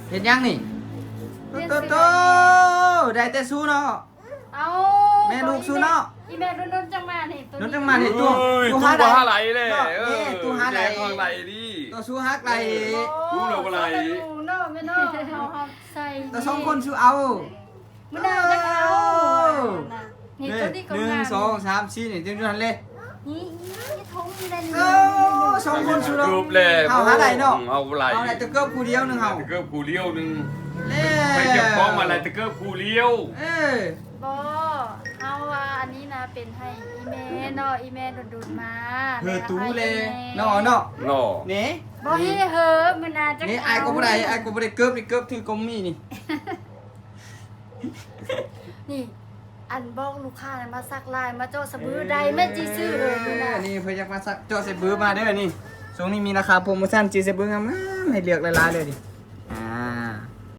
ເຮັດຫຍັງນີ້? ໂຕໂຕໂຕ ໄດ້ແຕ່ຊູເນາະ. ເອົາ ແມ່ລູກຊູເນາະ. ອີແມ່ດົນໆຈັ່ງມານີ້ ໂຕນີ້ ດົນຈັ່ງມານີ້. ໂອ້ຍ ຕູ້ຫາໄຫຼແຫຼະ. ເນາະ ເອີ ຕູ້ຫາໄຫຼ ຕູ້ຫາໄຫຼດີ. ໂຕຊູຫາໄຫຼ ຕູ້ລະບໍ່ໄຫຼເນາະ. ແມ່ເນາະ ເຮົາ ເຮົາໃສ່ ໂຕສອງຄົນຊູເອົາ. ມື້ໜ້າຈັ່ງເອົາ. ນີ້ ນີ້ ໂຕນີ້ກໍງາມ ໜຶ່ງ ສອງ ສາມ ສີ່ ນີ້ ຈັ່ງຢູ່ຫັ້ນເລີຍ. ນີ້ ນີ້ ນີ້ ຖົງນີ້ແຫຼະ. ໂອ້ ສອງຄົນຊູເນາະ. ເກີບແຫຼະ ເຮົາຫາໄດ້ເນາະ. ເຮົາບໍ່ໄຫຼ ເຮົາໄດ້ແຕ່ເກີບຄູ່ດຽວໜຶ່ງເຮົາ. ແຕ່ເກີບຄູ່ດຽວໜຶ່ງ ແລ້ວ ໄປເກັບຂອງມາໄດ້ແຕ່ເກີບຄູ່ດຽວ. ເອີ ບໍ່ ເຮົາວ່າອັນນີ້ນະ ເປັນໃຫ້ອີແມ່ເນາະ. ອີແມ່ດົນໆມາ ເຮີຕູແຫຼະເນາະ ເນາະ ເນາະ. ນີ້ ບໍ່ມີເຮີ ມື້ໜ້າຈັກ ນີ້ ອາຍກໍບໍ່ໄດ້ ອາຍກໍບໍ່ໄດ້ເກີບນີ້ ເກີບຖືກກໍມີນີ້. ນີ້ ອັນບອກລູກຄ້າໃຫ້ມາສັກລາຍ ມາເຈາະສະບືໄດ້ ແມ່ນຊິຊື້ເລີຍນີ້ນະ. ນີ້ເພິ່ນຢາກມາສັກ ເຈາະສະບືມາເດີນີ້. ຊ່ວງນີ້ມີລາຄາໂປຣໂມຊັນ ເຈສະບືງາມໆ ໃຫ້ເລືອກຫຼາຍໆເລີຍນີ້.